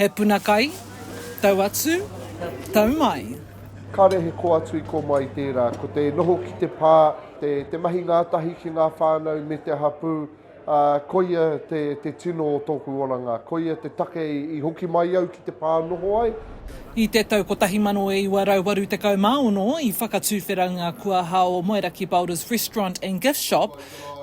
He puna kai, tau atu, tau mai. Kāre he kō atu i kō mai i tērā. Ko te noho ki te pā, te, te mahi ngātahi ki ngā whānau me te hapū, ā, koia te, te tino o tōku oranga. Koia te take i, i hoki mai au ki te pā noho ai. I te tau 1986 i whakatuwhera ngā kuaha o Moeraki Boulders Restaurant and Gift Shop.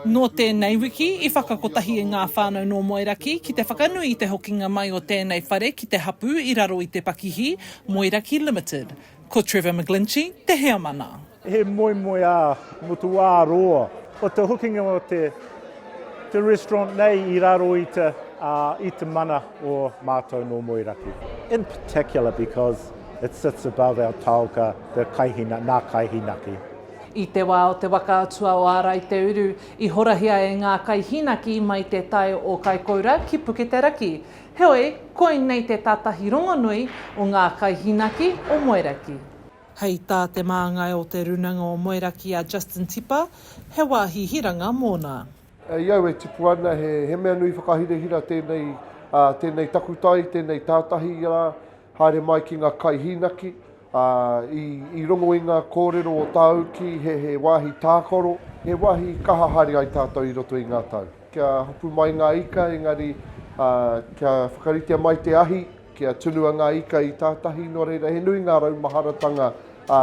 Nō tēnei wiki i whakakotahi e ngā whānau nō Moeraki ki te whakanui i te hokinga mai o tēnei whare ki te hapū i raro i te pakihi Moeraki Limited. Ko Trevor McGlinchey te heamana. He moemoeā mō te wā roa o te hokinga o te te restaurant nei i raro i te, i te mana o mātou nō Moeraki. In particular because it sits above our taoka, the kaihina, nā kaihinaki. I te wā o te waka atua o Āraiteuru, i horahia e ngā kaihinaki mai te tai o Kaikoura ki Puketeraki. Heoi, koinei te tātahi rongonui o ngā kaihinaki o Moeraki. Hei tā te māngai o Te Rūnanga o Moeraki a Justin Tipa, he wāhi hiranga mōna. I au e tipu ana, he, he mea nui whakahirahira tēnei, ā, tēnei takutai, tēnei tātahi rā, haere mai ki ngā kai hīnaki, ā, i, i rongo i ngā kōrero o tāuki, he, he wāhi tākaro, he wāhi kaha haere ai tātou i roto i ngā tau. Kia hopu mai ngā ika, engari, ā, kia whakaritea mai te ahi, Kia tunua ngā ika i tātahi, nō reira he nui ngā raumaharatanga ā,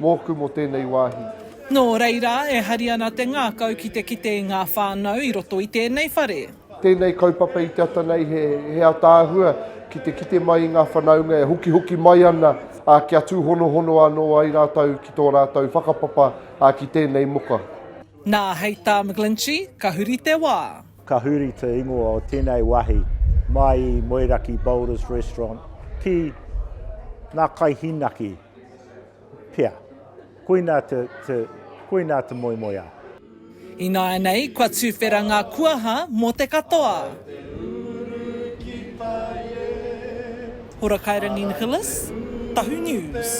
mōku mō tēnei wāhi. Nō reira, e hari ana te ngākau ki te kite i ngā whānau i roto i tēnei whare. Tēnei kaupapa i te ata nei he, he ataahua ki te kite mai i ngā whanaunga e hokihoki mai ana, ā, kia tūhonohono anō ai rātou ki tō rātou whakapapa, ā, ki tēnei moka. Nā, hei tā McGlinchey, ka huri te wā. Ka huri te ingoa o tēnei wahi mai i Moeraki Boulders Restaurant ki Ngā Kaihinaki pea. Koinā te, te, koinā te moemoeā. Ināianei, kua tuwhera ngā kuaha mō te katoa. Horakairangi Nicholas, Tahu News.